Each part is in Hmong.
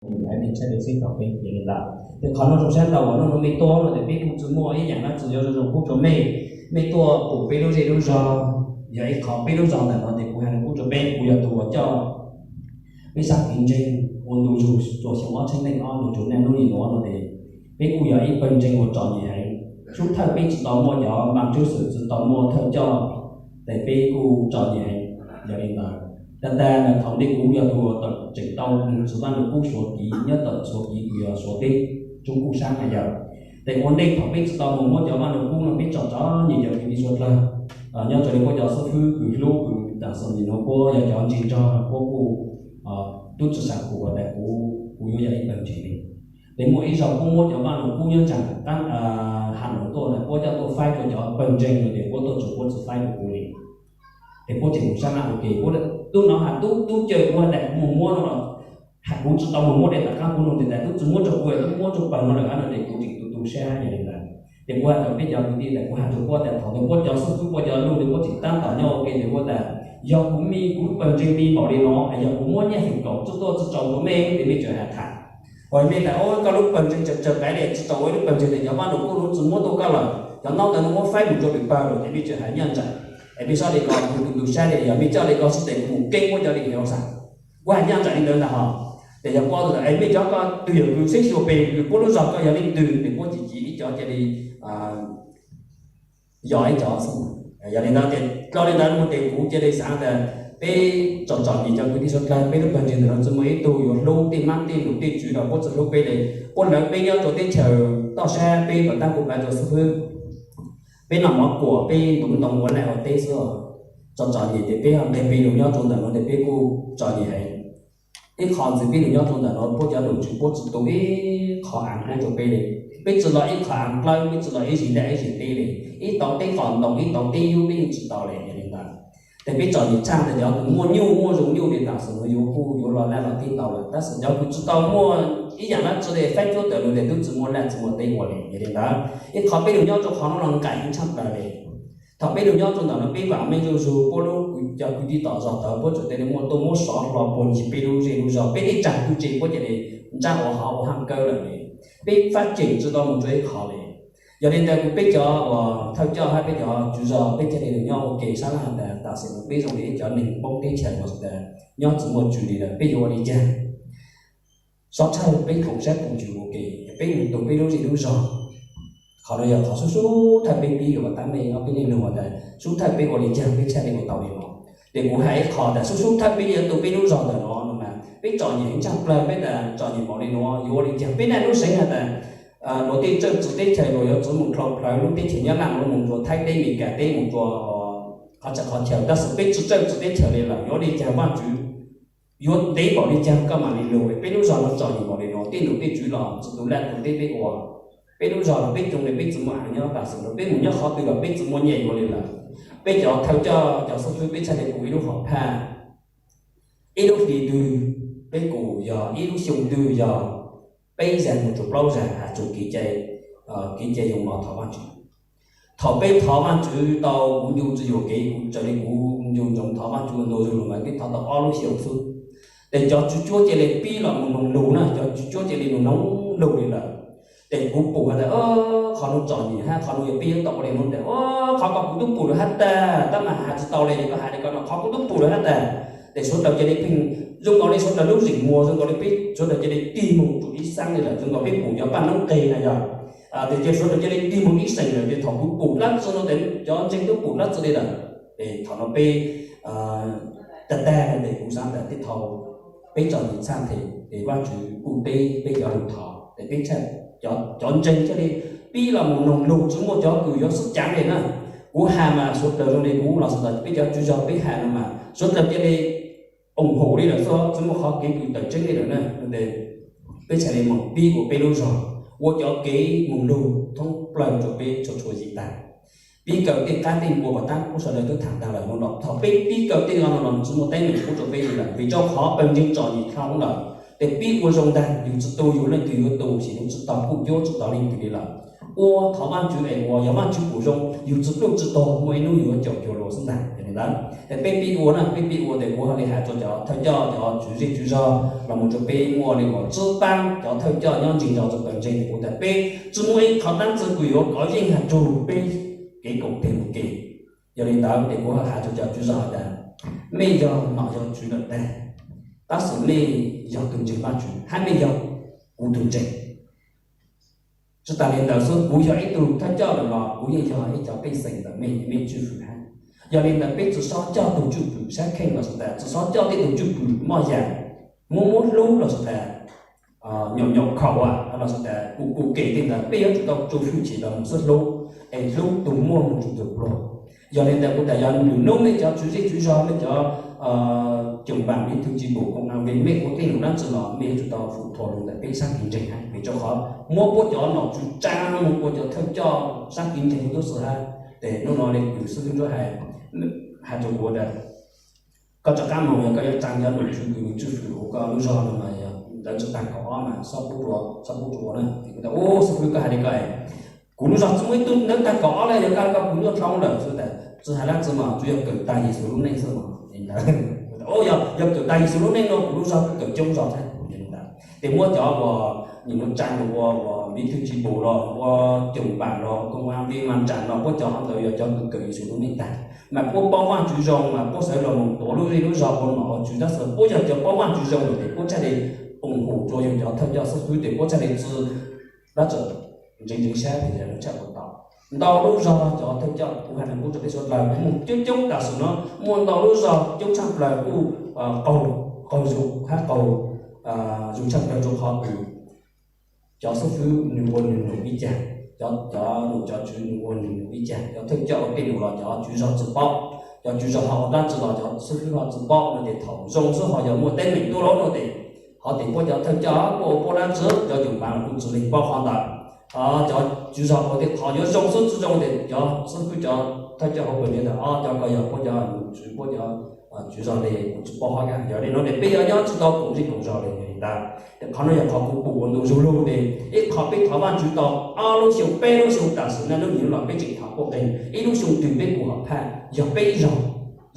Ntawd tshaj tawm xwb thaum peb cia li ntawd. Ces qhov no zoo sab ntau uas no no mej tuaj no ces peb kuj tsi muaj ib yaam dlaab tsi yuav zoo zoo pub rua mej. Mej tuaj pum peb lub zej lub zog, yog ib qhov peb lub zog ntawm no ces kuv has lug pub rua peb, kuv yog tug uas coj peb sab kev ntseeg ua ntu zug rua xyoo ob txhiab neej ob ntu zug neej lub lim nuav no ces peb kuj yog ib pawg ntseeg uas txom nyem heev. Sub thawj peb tsi tau muaj cov maam tswb xwm, tsi tau muaj thawj coj, ces peb kuj txom nyem heev. Yog li ntawd, tag tag thaum ntej kuv yog tug uas tseem tau moog txug Vaaj Lug Kub Suav kiv nyob tom Suav kiv kws yog Suav teb, Tsoob Kuj sab na yog. Ces ua ntej thaum peb tsi tau moog muab cov Vaaj Lug Kub no peb txom txom nyem cov kwv tij suav dlawg nyob rua li puab cov xib fwb kws hlub kws tam sim nuav puab yog cov ntseeg nrog puab kuj tub tsi xav kuv tas kuv, kuv yuav yog ib pawg ntseeg li. Ces muaj ib zaug puab muab cov Vaaj Lug Kub nyob tsaam qab has nuav tuaj tas puab coj tuaj faib rua cov pawg ntseeg no ces puab tuaj tsuas puab tsi faib rua kuv li. Ces puab tseem moog sab laj ua ke, puab tub no has tub tub caw kuv has tas kuv moog muab no los has kuv tsi tau moog muab dlej tom qab kuv noog tes tas tub tsi muab rua kuv, tub muab rua pawg no lawm no ces kuv tseem tu tu sab yog li ntawd. Ces kuv has rua peb cov kwv tij tas kuv has rua puab tas thaum ntawd puab cov xib fwb puab cov luj li puab tseem tab tom nyob ua ke ces puab tas yog kuv me kuv lub pawg ntseeg me npaum li no es yog kuv muab nyiaj feem kaum txuj tuaj tsi tsaus rua mej ces mej tseem has tham. Hos mej tas koj lub pawg ntseeg tsaws tsaws qaiv li tsi tsaus ua ib lub pawg ntseeg tes cov Vaaj Lug Kub nuav tsi muab tuaj koj lawm, cov ntaub ntawd nuav muab faib mus rua pem pawg lawm ces mej tseem has nyaj ntsais. Es mej sab li ko kuv tu tu sab li yog mej coj li ko xwb tes kuv mus keeb muab cov li hauv xav. Kuv has nyaj ntsais li ntawd ntag hos. Ces yog puab tas es mej cov koj twg yog kws xib xyuas pes kws puab lub zog koj yog leej twg tes puab cim cim ib cov cia li yog ib cov xwb. Yog li ntawd ces dlhau li ntawd mus tes kuv cia li xaav tas peb txom txom nyem cov kwv tij suav dlawg, peb lub pawg ntseeg ntawm no tsi muaj ib tug yuav hlub tej mab tej nus tej tswv los puab tsi hlub peb li. Puab lawv peb nyob rua teb chaws toj sab peb puas tab kuv pab rua xib fwb, peb noj mov kuam peb ntuv ntoo ua laj ua teb xwb. Txom txom nyem ces peb ho nqeg peb lug nyob rua ntawm no tes peb kuj txom nyem heev. Ib qho ntxiv peb lug nyob rua ntawm no puab cov nom tswv puab tsi tu ib qho aav qub rua peb li. Peb tsi los ib qho aav dlawb, peb tsi los ib zig laj ib zig teb li. Ib tauv teb qos ntoo ib tauv teb yub peb yeej tsi tau li yog li ntawd. Ces peb txom nyem tshaj tas cov kws muaj nyuj muaj zoo nyuj li tam sim nuav yuav kuj yuav los laj los teb tau lawm tab sis cov kws tsi tau muaj ib yaam dlaab tsi li faib cuab tawm lug tes tub tsi muaj laj tsi muaj teb ua li. Yog li ntawd ib qho peb lug nyob rua qhov nuav los nqaim heev tshaj plaws li. Thaum peb lug nyob rua ntawm no peb vaam meej zuj zug puab lub cov kwv tij tom zog tawv puab tseem cia li muaj tuaj muab sov hlo puag ncig peb lub zej lub zog, peb ib tsaam tug tse puab cia li ntsaj ua hov ua haaj kawb lawm li. Peb fab tseem tsi tau mus rua ib qho li. Yog li ntawd kuv peb cov uas thawj coj hab peb cov tswv zog peb thiaj li nyob ua ke sab laj has tas tam sim nuav peb zoo li ib cov neeg poob teb chaws uas tas nyob tsi muaj tswv li lawm peb yuav ua li caag. Sov tshawj peb koom sab koom ntsws ua ke, peb mus tu peb lub zej lub zog. Qhov nuav yog qhov sub sub thawj peb pib lug ua tab mej ob peb neej lug tas sub thawj peb ua li caag peb tshaj li ua tau li no. Ces kuv has ib qho tas sub sub thawj peb yuav tu peb lub zog ntawm no no mas peb txom nyem heev tshaj plawg, peb tas txom nyem npaum li no yuav ua li caag. Peb naj lub seev has tas luag tej tsawj txug teb chaws luag yuav txug mus dlhau plawg lub teb chaws Nyab Laj mus rua Thaib teb, Amelikas teb, mus rua qhov txhia qhov chaw, tab sis peb tsi tsawj txug teb chaws li lawm yuav ua li caag? Vaajtswv yuav ntev npaum li caag koj mam li lug? Peb lub zog nuav txom nyem npaum li no, tej nom tej tswv los tsi tu laj tu teb peb ua. Peb lub zog los peb coob li peb tsi muaj aav nyob tam sim nuav, peb mus nyob qhov twg los peb tsi muaj nyiaj yuav li lawm. Peb cov thawj coj cov xib fwb peb txhaj li kuv ib lub hom phaj, ib lub hli twg peb kuj yog ib lub xyoo twg yog peb zag mus rua plaub zag has txug kev cai, kev cai yoo mov thov Vaajtswv. Thaum peb thov Vaajtswv tau kuv ncu tsi yuam kev kuv raws li kuv ncu ntsoov thov Vaajtswv ua ntu zug lug mas peb thov tau ob lub xyoo xwb. Ces cov tswv cuab cia li pib los mus noog lug na, cov tswv cuab cia li mus noog lug li lawm. Ces kuv pum has tas qhov nuav txom nyem hab qhov nuav yog peb yuav tau ua li nuav tes qhov ko kuv tub pum lawm hab tas, tab mas has tsi tau li, koj has li ko no qhov kuv tub pum lawm hab tas. Ces suav dlawg cia li pheej zoo nkaus li suav dlawg lub zeem muag zoo nkaus li peb suav dlawg cia li tig moog rua ib xeem li lawm, zoo nkaus peb pum cov paj noob qes na yog. Ces cia suav dlawg cia li tig moog ib xeem lawm, ces thaum kuv pum dlaab tsi no tes cov ntseeg tub pum dlaab tsi li lawm. Ces thaum no peb tag tag no tes kuv xaav tas tej thaum peb txom nyem tshaj tes, ces Vaajtswv kuj teb peb cov lug thov, ces peb txhaj, cov ntseeg thiaj li pib los mus noog lug, tsi muaj cov kws yuav xub caav li na. Kuv has mas suav dlawg zoo li kuv los xaav tas peb cov tswv zog peb has no mas suav dlawg cia li ủng hộ li lawm xwb, tsi muaj qhov kev kws tawm tseeb li lawm na. Peb txhaj li moog pib ua peb lub zog, ua cov kev moog lug thoob plawg rua peb txhua txhua yim tag. Pib kaw tej qab tej npua puas tab kuj sawv daws tub thaam tag lawm no los thaum peb pib kaw tej no no los tsi muaj teeb meem kuj rua peb li lawm, vim rau qhov pawg ntseeg txom nyem dhau lawm. Ces pib ua zoo ntag, yug tsi tu yug leej twg yuav tu, sim neej tsi tau kuj cuab tsi tau leej twg li lawm. Ua thov Vaajtswv es ua, yog Vaajtswv pum zoo yug tsi pluj tsi tuag muaj ib hnub yug yuav caum cuag luag xwb ntag. Ntawd es peb pib ua na, peb pib ua ces kuv ho li hais rau cov thawj coj, cov tswv zej tswv zog los mus rau peb muaj li uas tswb tab cov thawj coj nyob ntseeg zos txawv tawm ntseeg, kuv tias peb tsis muaj ib qhov tab txwv kws yuav kov yeej has rug peb kev koom teg mus ke. Yog li ntawd ces kuv ho hais rau cov tswv zog has tas, mej yog nom yog tswv lawm tag, tab sis mej yog tug ntseeg Vajtswv hab mej yog kuv tug ntseeg. Tsis tas li ntawd xwb, kuv yog ib tug thawj coj lawm los kuv yeej yog ib cov pej xeem ntawm mej, mej tswj hwm hab. Yog li ntawd peb tsis xob coj tug tswj pwm sab kheej los sis tas tsis xob coj tej tug tswj pwm moj yam muab muab hlub los sis tas nyuam nyuam khaum los sis tas kuv kuv kem tej ntawd, peb yuav tsum tau tsu hwj chim los mus xwb hlub, es hlub tug muaj mus rau tug pluag. Yog li ntawd kuv tas yog lwm nub mej cov tswv zej tswv zog, mej cov coom npaam, mej tug tsis pum koom av, mej ua tej lus dab tsi los mej yuav tsum tau fum thua lug ntawm peb sab kev ntseeg hab, vim rau qhov muab puab cov nom tswv tsaa mus ua cov thawj coj sab kev ntseeg tub xwb hab. Ces hnub no le kws xib hwb Ntsuab hais, hais rau kuv tas, koj rov qab moog yog koj yuav tsaa cov nom tswv kws tswj hwm huv koj lub zog no mas yog ntawd tsis taag kaum ob mas xob pub rua, xob pub rua na. Kuv tas, ub, xib hwb koj hais li ko, kuv lub zog tsis muaj ib tug nawb taag kaum ob le, yog koj hais ko kuv nyuaj dlhau lawm xwb tas, tsis hais dab tsi mas tsuas yog kawm taag Yexus lub neej xwb mas. Yog, yog kawm taag Yexus lub neej no kuv lub zog kuj kawm coob zog thiab. Ces muab cov uas nyuam nuav tsaa ua, ua mbiv thwj tsis pum los ua coom npaam los koom av vi mas tsaam los puab cov ho ntawd yog cov kws kawm Yexus lub neej taag, mas puab paub Vaajtswv zoo mas puab xav los mus tuav lub zej lub zog ua nom ua tswv, tab sis puab yog cov paub Vaajtswv zoo lawm ces puab txhaj le ua hum rua yug cov thawj coj xib hwb ces puab txhaj le tsi dab tsi ntseev ntseev sab, txhaj ua tau. Ntau lub zog cov thawj coj kuv hais no kuv rua peb suav dlawg kuv moog coob coob tam sim no, muaj ntau lub zog coob tshaj plawg kuj qaug, qaug zug hab qaug zug tshaj plawg rua qhov kws cov xib hwb nwg ua nwg num ib cag, cov, cov nom cov tswv nwg ua nwg num ib cag, cov thawj coj ua tej num los cov tswv zog tsi paub, cov tswv zog ho ua dab tsi los cov xib hwb ho tsi paub no ces thaum zoo xwb ho yog muaj teeb meem tuaj lawm no ces ho tes puab cov thawj coj puab ua puab dab tsi, cov coom npaam los kuj tsi leeg paub qhov ntawd. Cov tswv zog ua tej qhov yuav zoo xwb tsi zoo tes cov xib hwb cov thawj coj hauv pawg ntawd tas, o, cov ko yog puab cov nom tswv, puab cov tswv zog le kuv tsi paub qhov kag. Yog le no tes peb yuav nyob tsi tau koom zej koom zog le ntawd. Tes qhov no yog qhov kuv pum ua ntu zug lug tes ib qho peb thov Vaajtswv tau ob lub xyoo peb lub xyoo tam sim no lub nyuam los peb tseem thov quaj qeeg, ib lub xyoo twg peb pum hom phaj yog peb ib zaug,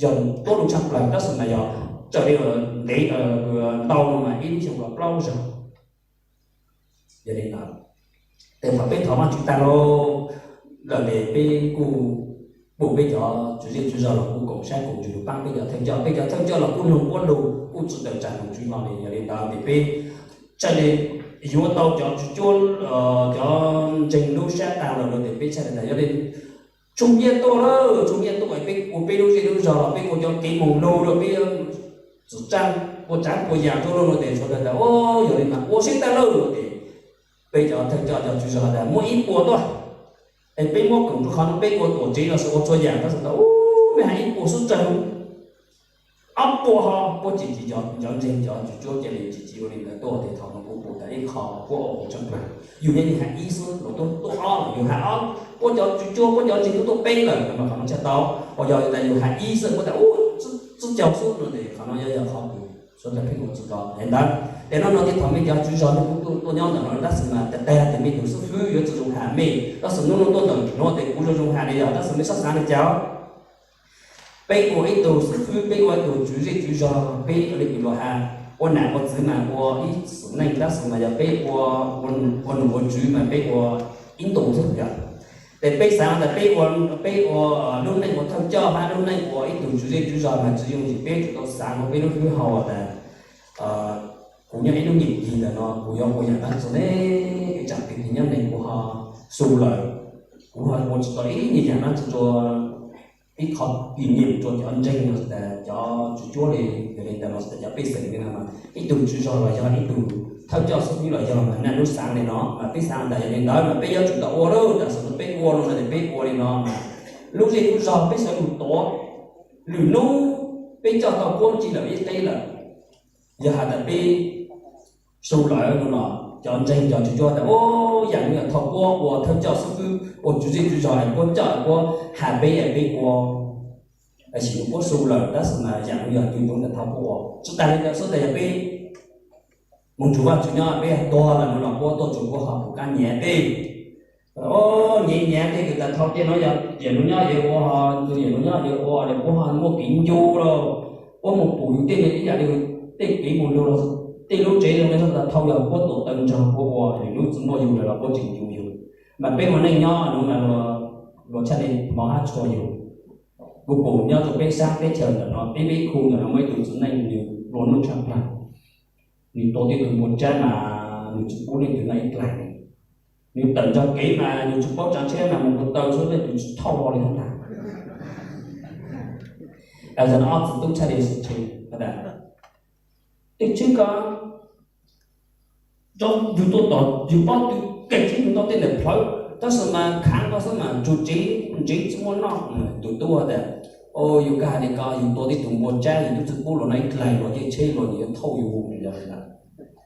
yog tuab lug tshaj plawg, tab sis mas yog raws li ntev ntau no mas ib lub xyoo los plaub zaug. Yog le ntawd tes thaum peb thov Vaajtswv taag lawm tes peb kuj pum peb cov tswv zej tswv zog los kuj koom sab koom ntsws paab peb cov thawj coj, peb cov thawj coj los kuj noog puab lug kuj tsi tawm tsaam nom tswv hlo le. Yog le ntawd tes peb txhaj le yuav tau cov tswv cuab, cov ntseeg lub sab taag lawm no tes peb txhaj le tas yog le tsoo nyiaj tuaj lawm, tsoo nyiaj tuaj peb ua peb lub zej lub zog los peb ua cov kev moog lug rua peb tsi tsaa ua tsaav pua yaam tuaj lawm no tes suav dlawg tas, o, yog le mas ua sib tag lawm no tes peb cov thawj coj cov tswv zog tas muab ib puas tuaj, es peb muab koom rua qhov no peb ua tuam tsev los sis ua txhua yaam tab sis tas, u, mej has ib puas xwb tsawg, ob puas ho puab tseem tsi, cov ntseeg cov tswv cuab ca le tsis tsi ua le ntawd tuaj tes thaum no kuv pum tas ib qho puab ua tshaj plawg, yug nyob yug has ib xwb los tuaj, tuaj ob los yug has ob, puab cov tswv cuab puab cov ntseeg tuaj tuaj peb lawm no mas qhov no txhaj tau, uas yog tas yug has ib xwb puab tas, u, tsib caug xwb no tes qhov no yog, yog qhov kws suav dlawg pheej ua tsi tau le ntawd. Tes no no tes thaum mej cov tswv zog mej kuj tuaj nyob ntawm no tab sis mas tag tag tes mej tug xib hwb yuav tsi zoo has mej, tab sis nub nub tuaj ntawm no tes kuv zoo zoo has le yog, tab sis mej xob xaav le cas. Peb ua ib tug xib hwb, peb ua ib tug tswv zej tswv zog, peb ua le kws luag has, ua nam ua txwv mas ua ib txwm neej, tab sis mas yog peb ua, ua nom ua tswv mas peb ua ib ntus xwb yog. Tes peb xaav tas peb ua, peb ua lub neej ua thawj coj hab lub neej ua ib tug tswv zej tswv zog mas tsi yooj yim, peb tsum tau xaav ua peb lub hwb hau tas kuv nyob ib lub nyeem kis ntawm no kuv yuav ua yaam dlaab tsi ne, ib tsaam kis nyob neeg kuv ho xu lawm, kuv ho ua tsi tau ib yaam dlaab tsi rua ib qho kis nyeem rua cov ntseeg los sis tas cov tswv cuab le, yog le ntawd los sis tas cov pej xeem le no mas ib tug tswv zog los yog ib tug thawj coj xib hwb los yog mas nej lub xaav le no mas peb xaav tas yog le ntawd mas peb yuav tsum tau ua lawm. Tam sim no peb ua no na, peb ua le no mas lub zej lub zog peb sawv lug tuav, lwm nub peb coj tau puab ci lawm ib qeb lawm, yog has tas peb su lawm no los cov ntseeg cov tswv cuab tas, u, yaam no yog thaum puab ua thawj coj xib hwb ua tswv zej tswv zog es puab coj puab has peb es peb ua, sim no puab su lawm tab sis mas yaam no yog tug tuav tas thaum puab ua. Tsi tas le ntawd xwb tas yog peb moog tsum Vaajtswv nyob peb tuag lawm no los puab tuaj tsum puab ho pum kab nyiav peb. Ov, nyiav nyiav tej kws tas dhau tej no yog yawm nuav nyob yawg ua, tus yawm nuav nyob yawg ua, puab ho muaj kev ncu lawm, puab mus pum yug tej ib yam li tej kev mus lug los tej lub tsev zoo li tas dhau yog puab tuam taw nrog puab ua, lub tsi muaj yug lawm los puab tseem ncu yug. Mas peb ua neej nyob nuav mas luag tshaj li mov hab tshua yug. Kuv pum nyob rua peb sab teb chaws ntawm no, peb peb khu ntawm no muaj ib tug txiv neej nws nplua nuj tshaj plawg. Nws tua tej tug npua tsab mas nws tsi pub leej twg noj ib dlaig. Nws tawm ntog kev mas nws tsi paub tsaav tsheb mas mus npua taw txhua leej twg tsi thauj hlo li hab ntag. Ob txiv tub tshaj li xwm tsi, tej tsheb ko, yug tuaj tom yug paub tw kev tsheb yug nto tej ntawm plhawv, tab sis mas khaav ko xwb mas tsug tsev ntsev tsi muaj noj. Tus tub has tas, o, yug kag has li ko, yug tua tej tug npua tsab yug tub tsi pub luag noj ib dlaig, luag tej tsheb luag yuav thauj yug mus li lawm.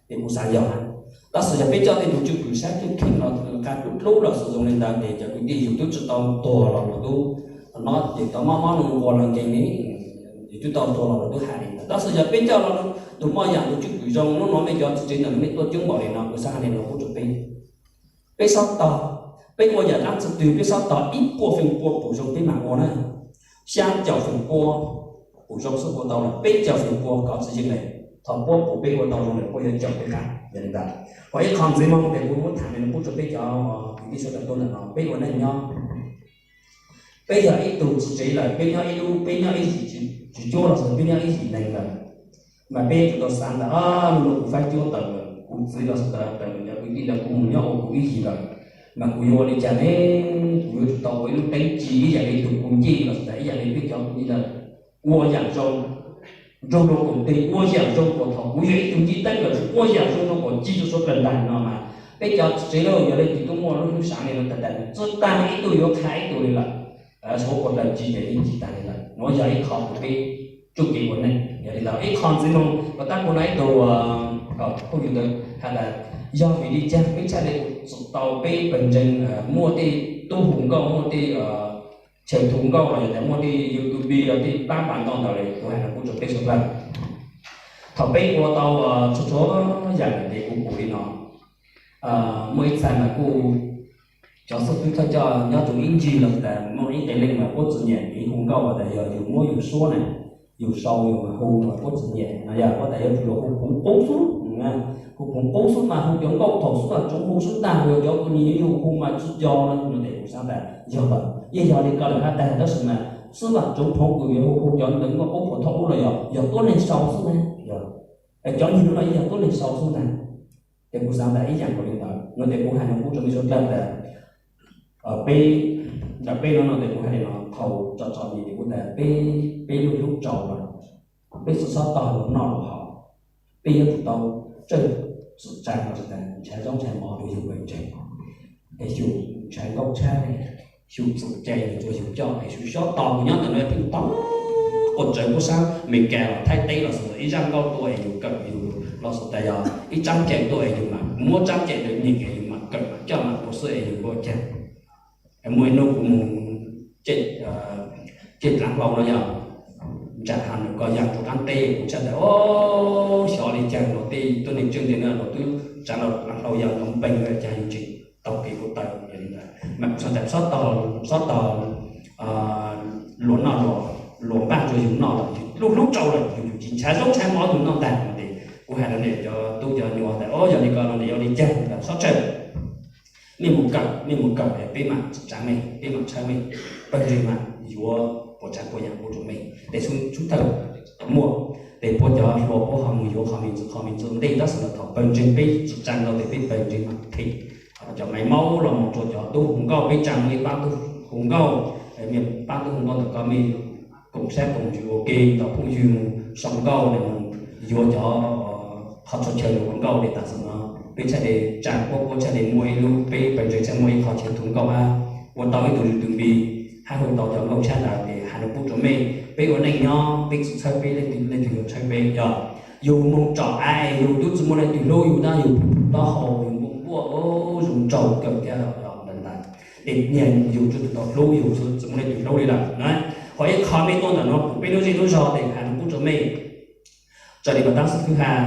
Ces kuv xaav yog, tab sis yog peb coj tej tug tswj pwm saib keej kheej los nqa dlub dlub los xwm zoo li ntawd ces cov kwv tij yug tub tsi tau tuag los luag tub, no ces tau mob mob nquas los nkees ne, yug tub tau tuag los luag tub has li ntawd. Tab sis yog peb coj los tug moj yam tug tswj pwm zoo, hnub no mej cov txiv tsev ntawm no mej tuaj coob npaum li no, kuv xaav has li no pub rua peb. Peb xob tog, peb ua yam dlaab tsi twg peb xob tog ib puas feem pua pum zoo peb mam ua na. Xyaa caum feem pua pum zoo xwb ua tau lawm, peb caug feem pua kov tsi yeej lawm. Thaum puab pum peb ua tau zoo lawm puab yuav caum peb qab. Yog li ntawd, ho ib qho ntxiv moog ces kuv muab tham li no pub rua peb cov kwv tij sawv daws tuaj ntawm no, peb ua neej nyob, peb yog ib tug txiv tsev lawm, peb nyob ib lub, peb nyob ib yim tsis cuab los sis peb nyob ib yim neeg lawm, mas peb yuav tsum tau xav ntawm, lub no kuv faib cuab tawm lawm, kuv txiv los sis tawm lawm, cov kwv tij ntawd kuv mus nyob ua kuv ib yim lawm, mas kuv yuav ua li cas ne? Kuv yuav tsum tau ua ib lub teeb ci ib yam li tug kuv ncej los sis tas ib yam li peb cov kwv tij ntawd ua yam zoo nrug luag koom tes, ua yam zoo kuas thaum kuv yog ib tug ncej teeb lawm, ua yam zoo rua kuas ci rua suav dlawg ntaag no mas peb cov txiv tsev lawm, yog leej twg tub muaj lub hnub saav li no tas tas txij taag ib tug yuav qha ib tug li lawm. Suav dlawg ci ces yeej ci taag li lawm. Nuav yog ib qho kuv peb tsuj kev ua neej. Yog li ntawd ib qho ntxiv moog kuv tab kuv no ib tug phooj ywg ntawd has tas, yog vim li caag peb txhaj le txug tau peb pawg ntseeg muaj tej tub hu nkauj, muaj tej chaw thu nkauj los yog tas muaj tej YouTube los tej pab pas ntau ntawd li, kuv has no pub rua peb suav dlawg. Thaum peb ua tau txhua txhua yam lawm ces kuv pum li no, muaj ib txha mas kuj cov xib fwb thawj coj nyob rua ib ncig los tas muaj ib qee leej mas puab txwv nyam kev hu nkauj tas yog yug muab yug suab na, yug sau yug mas hu mas puab txwv nyam no yog puab tas yuav tsum yog hu phoov qub xwb, hu phoov qub xwb mas hu cov nkauj thaum xwb mas tsoov hu xwb ntag, yog cov tus nyiam yug hu mas tsi nco no ces kuv xaav tas yog lawm, yeej yog li ko lawm hab tas tab sis mas xwb mas tsoov phoov kws yuav hu hu cov ntawd nkauj qub puas thaub ub los yog, yog tuab neeg sau xwb na, yog cov nyiam no yeej yog tuab neeg sau xwb ntag. Ces kuv xaav tas ib yam nkaus li ntawd no ces kuv has no pub rua mej suav dlawg tas peb, ntawm peb no no ces kuv has li no thaum tso tso nyem ces kuv tas peb, peb lub hlub tsaus lawm, peb tsi xob tog luag noj luag haus, peb yuav tsum tau tsawj txim tsaa no tas ntshaw zaub ntshaw mov rua yug pawg ntseeg, es xyum ntshaw nkauj tshab, xyum txum cai rua yug coj, es xyum xob tog kuv nyob ntawm no pheej tog quas tsawv puab sab Amelikas los Thaib teb los xwb ib zaaj nkauj tuaj es yug kawm yug los xwb tas yog ib tsaab cai tuaj es yug mam muab tsaab cai ntawd nyeem es yug mam kawm mam coj mam ua xwb es yug ua caag. Muaj ib nub kuv mus ceg dlaav hlau no yog ntsam ha nws ko yaam rua qaab teb kuv tshaj tas o, xyov li caag los tej tuab neeg tseeb ntawd no los twb tsaav los dlaav hlau yog los npeeg caag yug tseem taug kev kuv taw. Mas kuv xaav tas xob tog, xob tog luag noj luag npaj rua yug noj los lub hlub tsaus lawm yug tsi ntshaw zaub ntshaw mov yug noj ntag no ces kuv has rua cov tub cov nyuam tas o yog li ko no ces yog li caag tas xob tshawb, mej mus kawm, mej mus kawm es peb mam tsim tsaav mej, peb mam tshawb mej, pawg ntseeg mas yuav puas tsav puas yaam pub rua mej. Tes xub thawj muaj tes puab cov hluas puab ho mus yuav qhov me ntsis qhov me ntsis ntej tab sis mas thaum pawg ntseeg peb tsim tsaav no tes peb pawg ntseeg mas them. Cov Maiv Maub los mus rua cov tub hu nkauj peb tsaa mej pab tub hu nkauj, mej pab tub hu nkauj ntawm ko mej koom sab koom ntsws ua ke nrog phooj ywg mus sau nkauj mus yuav cov qhov txhua chaw ua nkauj li tas xwm no peb txhaj le tsaa puab, puab txhaj le muaj ib lub, peb pawg ntseeg txhaj muaj ib qho chaw thu nkauj hab ua tau ib tug YouTube hab hu tau cov nkauj tshab ntawd tes has lug pub rua mej. Peb ua neej nyob peb tsi txhawb peb leej twg, leej twg yuav txhawb peb. Yog yug moog tsom av yug tub tsi muaj leej twg hlub yug tab yug taub hau yug npuaj npuaj zoo nraug kawg thiab ntawd tes niag yug tub tsi tau hlub yug tsi muaj leej twg hlub li lawm na. Ho ib qho mej tuaj ntawm no pum peb lub zej lub zog tes has lug pub rua mej. Raws li kuv taab xib fwb has,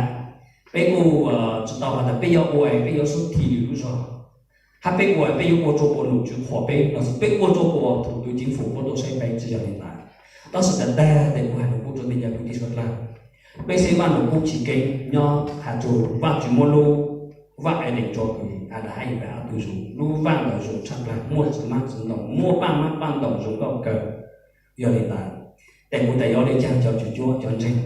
peb kuj tsi tau has tas peb yuav ua es peb yuav xub thi lwm lub zog. Hab peb ua peb yuav ua rua puas nom tswv qhuas peb los sis peb ua rua puas thaum tus ceev fwm puab tuaj saib peb, tsi yog li ntawd. Tab sis tag tag tes kuv has lug pub rua nej cov kwv tij suav dlawg, peb saib Vaaj Lugkub Chiv Keeb nyob has txug Vaajtswv muab lub vaaj Edees rua kws Adas hab Iva ob tug zug, lub vaaj ntawd zoo tshaj plawg, muaj txiv maab txiv ntoo, muaj paaj maab paaj ntoo zoo nkauj kawg. Yog li ntawd, tes kuv tas yuav le caag cov tswv cuab cov ntseeg,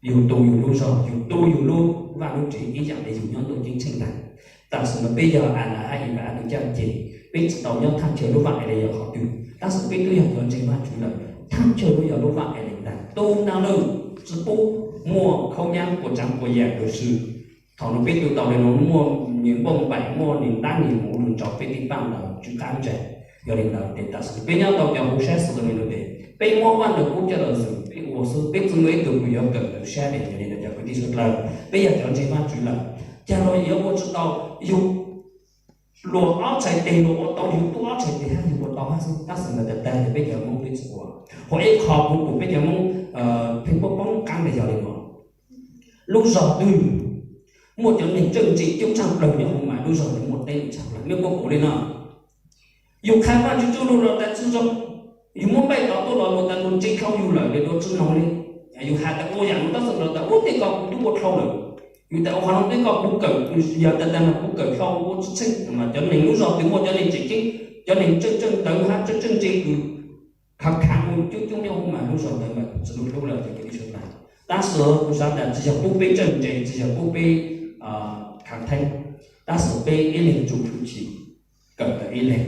yug tu yug lub zog, yug tu yug lub vaaj lub tsev ib yaam le yug nyob ntuj ceeb tsheej ntag. Tam sim no peb yog Adas hab Iva ob tug caj ces, peb tsi tau nyob thaaj chaw lub vaaj Edees yog qhov twg, tab sis peb tub yog cov ntseeg Vaajtswv lawm, thaaj chaw lub yog lub vaaj Edees ntag. Tu nag lawm tsi pub muaj khaub nyab puas tsaav puas yaam lub swb. Thaum no peb tu tau le nuav muaj nwg npauj npaim, muaj nwg ntaab nwg muv lug ntsauv peb tej paaj ntawd tsw qaab ntseg. Yog li ntawd tes tam sim peb nyob tau cov huv sab Sodom no tes, peb muab Vaaj Lugkub coj los zwm peb ua xwb, peb tsi muaj ib tug kws yuav kawm ntawv sab le. Yog li ntawd cov kwv tij suav dlawg, peb yog cov ntseeg Vaajtswv lawm, caag los yuav ua tsi tau, yug luas ob txhais teg luas ua tau, yug tub ob txhais teg hab yug ua tau hab xwb. Tab sis mas tag tag le peb cov Moob peb tsi ua. Huam ib qho kuv pum peb cov Moob pheej poob poob qaab le yog le nuav. Lub zog twg muaj cov neeg txawj ntse coob tshaj plawg nyob huv mas lub zog ntawd muaj teeb tshaj plawg. Mej puab pum le no, yug qha Vaajtswv txuj lug los tas tsi zoo, yug muab nplaj tod tuaj los luag tas luag ntse dhau yug lawm le, luag tsi noog le. Yug has tas ua yaam nuav tab sis luag tas ua tej ko kuv tub ua dhau lawm. Yug tas ua qhov nuav tej ko kuv kawm, yog tas tas mas kuv kawm dhau ua tsi tsheej. Mas cov neeg lub zog twg muaj cov neeg tseem ceeb, cov neeg txawj txawj ntawv hab txawj txawj ntse kws khav khav ua coob coob nyob huv mas lub zog ntawd mas tsi lub hlub lawm cov kwv tij suav dlawg. Tab sis kuv xaav tas tsi yog pub peb txawj ntse, tsi yog pub peb khav theeb, tab sis peb ib leeg tsum hwj chim kawm ntawv ib leeg.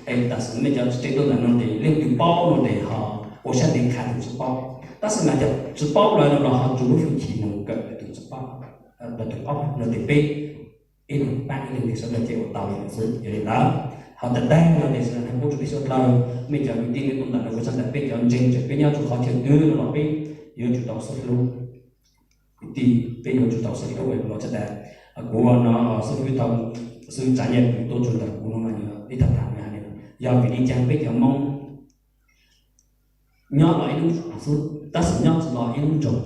Es tam sim mej cov tsev tuaj ntawm no tes leej twg paub no tes ho ua sab ntev qha tus tsi paub, tab sis mas cov tsi paub lawm no los ho tsum lub hwj chim moog kawm tus tsi paub, tus paub no tes peb ib leeg paab ib leeg sawv dlawg ces ua tau le xwb. Yog li ntawd, ho tag tag no tes sawv dlawg pub rua peb suav dlawg, mej cov kwv tij mej tuaj ntawm no kuv xaav tas peb cov ntseeg tseem peb nyob rua qhov chaw twg no los peb yuav tsum tau xub hlub kwv tij, peb yuav tsum tau xub hlub los txhaj tas kuv no xub hlub tau, xub hlub tsav nyaj kws tuaj rua ntawm kuv no mas ib tag tag na, yog vim li caag peb cov Moob nyob los ib lub zog xwb tab sis nyob tsi los ib lub nroog.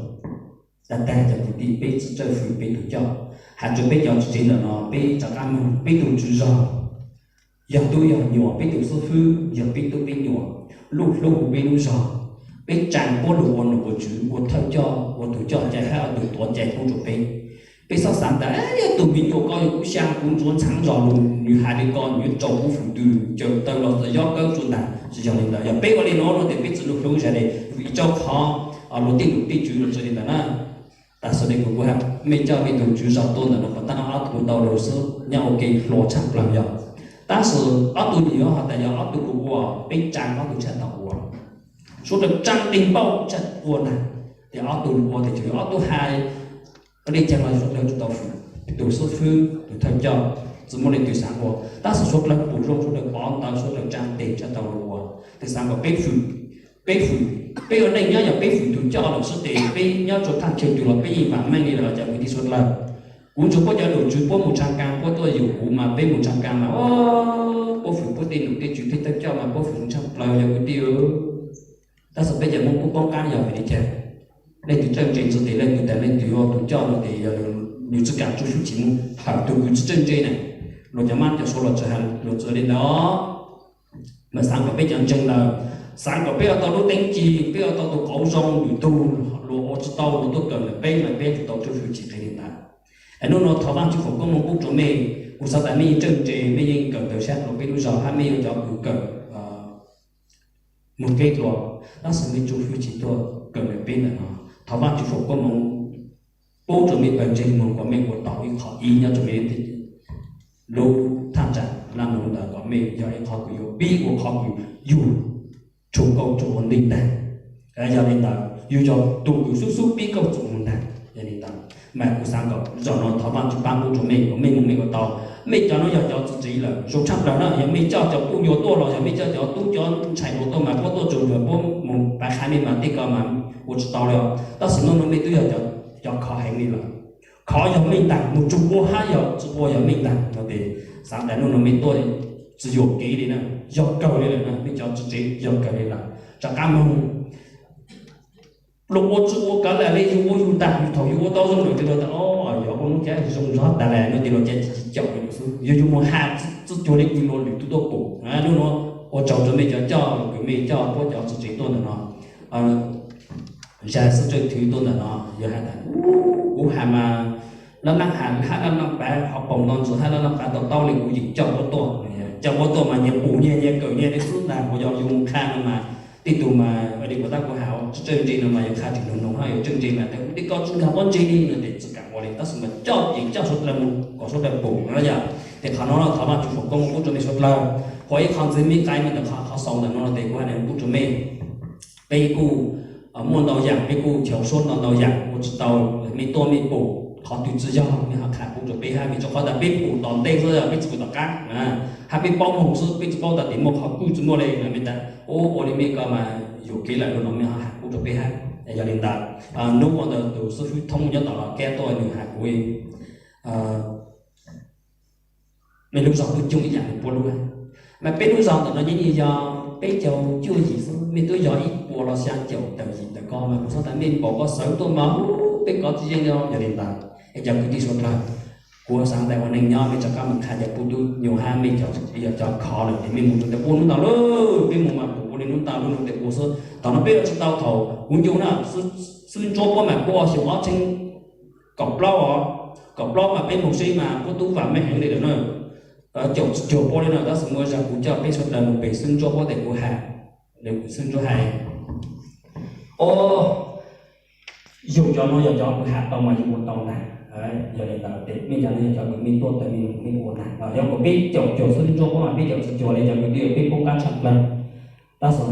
Tag tag cov kwv tij peb tsi txawj fwm peb tug coj, has rua peb cov tsev ntawm no peb rov qaab moog peb tug tswv zog. Yog tub yog nyuam peb tug xub fwb yog peb tub peb nyuam, lub hlub huv peb lub zog, peb tsaa puab lug ua nom ua tswv ua thawj coj ua tug coj cai hab ua tug tuav cai pub rua peb. Peb xob xaav tas yog tug me nyuam ko yog kuv xyaa kuv ntsuav ntxhaab zog lug nwg has le ko nwg yuav rau kuv fwm twg caws taw los txawm yob kawb rua ntag. Tsi yog li ntawd, yog peb ua le nuav no tes peb tsi lug hlub zag le, vim rua qhov luag tej nom tej tswv lug tsi le ntawd na. Tam sim no kuv kuj has mej coj mej tug tswv zog tuaj ntawm no puas taab ob tug tau lug xwb nyob ua ke hluas tshaj plawg yog. Tab sis ob tug nwg yuav has tas yog ob tug lug ua, peb tsaa ob tug tshaj tau ua, suav dlawg tsaa tes npauj tshaj ua ntag. Tes ob tug lug ua tes tseem yog ob tug has le caag los suav dlawg tsi tau fwm, tug xub fwb tug thawj coj tsi muaj leej twg xaav ua, tab sis suav dlawg pum zoo suav dlawg pov ntawv suav dlawg tsaa tes tshaj tau lug ua. Tes xaav kom peb fwm, peb fwm, peb ua neej nyob yog peb fwm tug coj lawm xwb tes peb nyob rua thaaj chaw twg los peb yeej vaam meej le los cov kwv tij suav dlawg. Kuv ntsuag puab cov nom tswv puab moog tsaa kaa puab tuaj yuam kuv mas peb moog tsaa kaa mas puab fwm puab tej nom tej tswv tej thawj coj mas puab fwm tshaj plawg yog kwv tij. Tab sis peb cov Moob pub poob qaab yog vim li caag? Leej twg txawj ntse txug tes leej twg tas leej twg ua tug coj no tes yog nwg tsi kaam tsua hwj chim moog hawm tug kws tsi txawj ntse na. Luag cov mab cov suav los tsi has luag txawv le ntawd. Mas xaav kom peb cov ntseeg lawm, xaav kom peb ua tau lub teeb ci, peb ua tau tug qauv zoo, lwm tug luag ua tsi tau luag tuaj kawm ntawm peb mas peb yuav tsum tau tsua hwj chim qhia li ntawd. Es nub nua thov Vaajtswv foom koob moov pub rua mej, kuv xaav tas mej yeej txawj ntse, mej yeej kawm ntawv sab dlua peb lub zog hab mej yog cov kws kawm moog dleb dlua, tab sis mej tsua hwj chim tuaj kawm ntawm peb ntawm no. Thov Vaajtswv foom koob moov pub rua mej pawg ntseeg moog kom mej ua tau ib qho ib nyob rua mej lub thaaj tsaam laj mloog ntawd kom mej yog ib qho kws yuav pib ua qhov kws yug tshua kauj tshua ua nteeg ntag. Yog li ntawd yug yog tug kws xub xub pib kauj txuj moog ntag. Yog li ntawd mas kuv xaav kom zaum no thov Vaajtswv paab pub rua mej kom mej moog mej ua tau. Mej cov nuav yog cov txwv tsev lawm zoo tshaj plawg na, yog mej coj cov tub nyuas tuaj los yog mej coj cov tub cov ntxhais hluas tuaj mas puab tuaj tsaug zug puab moog pav qha mej mas tej ko mas ua tsi tau le os. Tab sis nub nua mej twb yog cov khov heev li lawm. Khov yog mej ntaag, moog tsug ua hab yog tsi ua yog mej ntaag no tes xaav tas nub nua mej tuaj tsi yuam kev li na, yog kawg li lawm na, mej cov txwv tsev yog kawg li lawm. Rov qaab moog lug ua tsi ua kawg lawm le, yug ua yug ntaag, yug thaum yug ua tau zoo lawm tes luag tas o, yog lub cav zoo zog tas li no ces los cav tsis caum li xwb, yuav yuav mus has txuj cuag li luag lwm tus tuaj pum. Hnub no ua tsaug rau mej cov coj kws mej coj puab cov txiv tsev tuaj ntawm no, zag xwb tseem thwv tuaj ntawm no, yog has tas kuv has mas laj nab has hab laj nab pav ho paus nto ntsis hab laj nab pav to taub li kuv yeem coj puab tuaj, coj puab tuaj mas nyias pum nyias nyias kawm nyias li xwb ntag. Kuv yog yus mus qha no mas tej tug mas li kuv tab kuv has tseeb tseeb ntse no mas yuav qha tsis nug nug hab yuav tseeb ntse mas tas kuv tej ko tsis nkag pob ntseg li no ces tsis kam ua li, tab sis mas coj yeem coj suav dlawg mus kom suav dlawg pum no yog. Ces qhov no thov Vaajtswv foom koob moov pub rua mej suav dlawg. Ho ib qho ntxiv mej qha mej ntawm qhov xaus ntawm no ces kuv has le pub rua mej. Peb kuj muaj ntau yaam, peb kuj chaw suab ntau ntau yaam ua tsis tau, mej tuaj mej pum qhov twg tsis yog mej ho qha pub rua peb hab, vim rua qhov tas peb pum tom ntej xwb peb tsis pum tom qab, hab peb paub moog xwb peb tsis paub tas tim muaj qhov kwj tsis muaj le no mej tas ua li mej ko mas yuam kev lawm no mej ho has pub rua peb hab. Yog li ntawd hnub ua ntawd tus xib fwb Thoob nyob tom Los Kab tuaj nws has kuv mej lub zog twb coob ib yaam le puab lub, mas peb lub zog ntawm no yeej yog peb caug cuaj yim xwb, mej twb yog ib puas los xyaa caum tawm yim tawm ko mas kuv xaav tas mej npaum ko xawv tuaj mas peb kov tsis yeej li. Yog li ntawd es cov kwv tij suav dlawg, kuv xaav tas ua neej nyob mej rov qab mus qha cov pub tub nyuas hab mej cov txiv tsev yog cov khov lawm ces mej mus rua ntawd ua hnub ntau lawm, peb mus mas pum ua li hnub ntau lub nub tes ua xwb. Thaum no peb ua tsis tau thaum kuv ncu na, xwb ntsuab puab mas puab xyoo ob txheeb kaum plaub os, kaum plaub mas peb mus seb mas puab tub vam meej heev li lawm na. Caum tsis cuag puab li no tab sis muaj zag kuv coj peb suav dlawg mus pem xwb ntsuab puab tes kuv has, xwb ntsuab has o, yug cov no yog cov kws has tau mas yug ua tau ntag. Yog li ntawd tes mej cov no yog cov kws mej tuaj tawm mej ua ntag, yog kuas peb caum cuag xwb ntsuab puab mas peb caum tsis cuag li cov kws twb yog peb poob qab tshaj plawg. Tab sis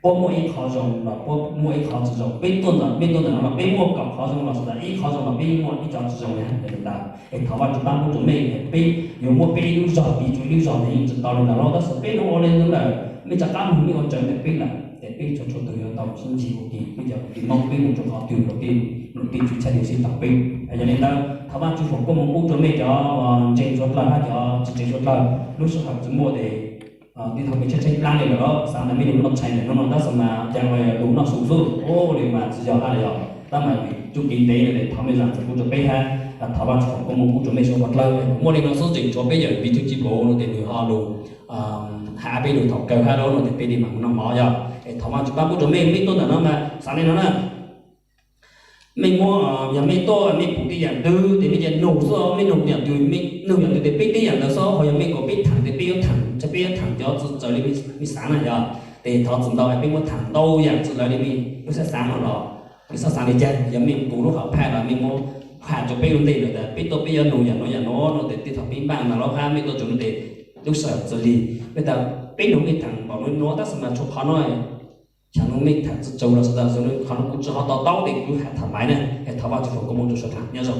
puab muaj ib qho zoo los puab muaj ib qho tsis zoo, peb tuaj ntawm, mej tuaj ntawm no los peb muaj kaum qhov zoo los ib qho zoo los peb muaj ib co tsis zoo li hab. Yog li ntawd es thov Vaajtswv paab pub rua mej, peb yuav muab peb ib lub zog tiv tsua ib lub zog tes yeej tsis tau li ntawd los tab sis peb lug ua li ntawd lawm, mej rov qab moog mej ua tsawv ntawm peb lawm tes peb txhua txhua tug yuav tau sib ntsib ua ke, peb cov kwv tij Moob peb mus rua qhov twg los peb, peb tswv txhaj le sib taug peb. Yog li ntawd thov Vaajtswv foom koob moov pub rua mej cov ntseeg suav dlawg hab cov txiv tsev suav dlawg, lub sij hawm tsis muaj tes tej thaum mej tshaib tshaib plab li lawm, xaav tas mej lug noj tshais ntawm no no tab sis mas ca lug noj su xwb, ua li mas tsis yog hab li os. Tab mas txuj kev ntev no tes thov mej zaam txim pub rua peb hab, thov Vaajtswv foom koob moov pub rua mej suav dlawg. Muaj li no xwb tseem tshuav peb yawm Vy Thwj Ci Pov no tes nwg ho lug has peb lug thaum kawg hab lawm no tes peb le maam noj mov yog. Es thov Vaajtswv paab pub rua mej, mej tuaj ntawm no mas xaav le no na, mej muab, yog mej tuaj mej pum tej yaam twg tes mej ca nug xwb, mej nug yaam twg, mej nug yaam twg tes peb teb yaam ntawd xwb, ho yog mej kom peb thaam tes peb yuav thaam, peb yuav thaam cov txawv txawv le mej xaav na yog. Tes thov txim ntau es peb muab thaam ntau yaam txawv txawv le mej lub xab xaav no los, mej xab xaav le caag, yog mej pum lub hom phaj los mej muab phaj rua peb ua ntej lawm tas peb tuaj peb yuav nug yaam nuav yaam nuav no tes tej thaum peb npaaj mas lawm hab mej tuaj tsaus no tes lub sij hawm txawv li. Mej tas peb nug mej thaam npaum nuav nuav tab sis mas tshuav qhov no, tsam no mej thaam txawv txawv los tas qhov no kuv tsis ho to taub tes kuv has thaam maiv na. Es thov Vaajtswv foom koob moov rua suav dlawg, nyob zoo.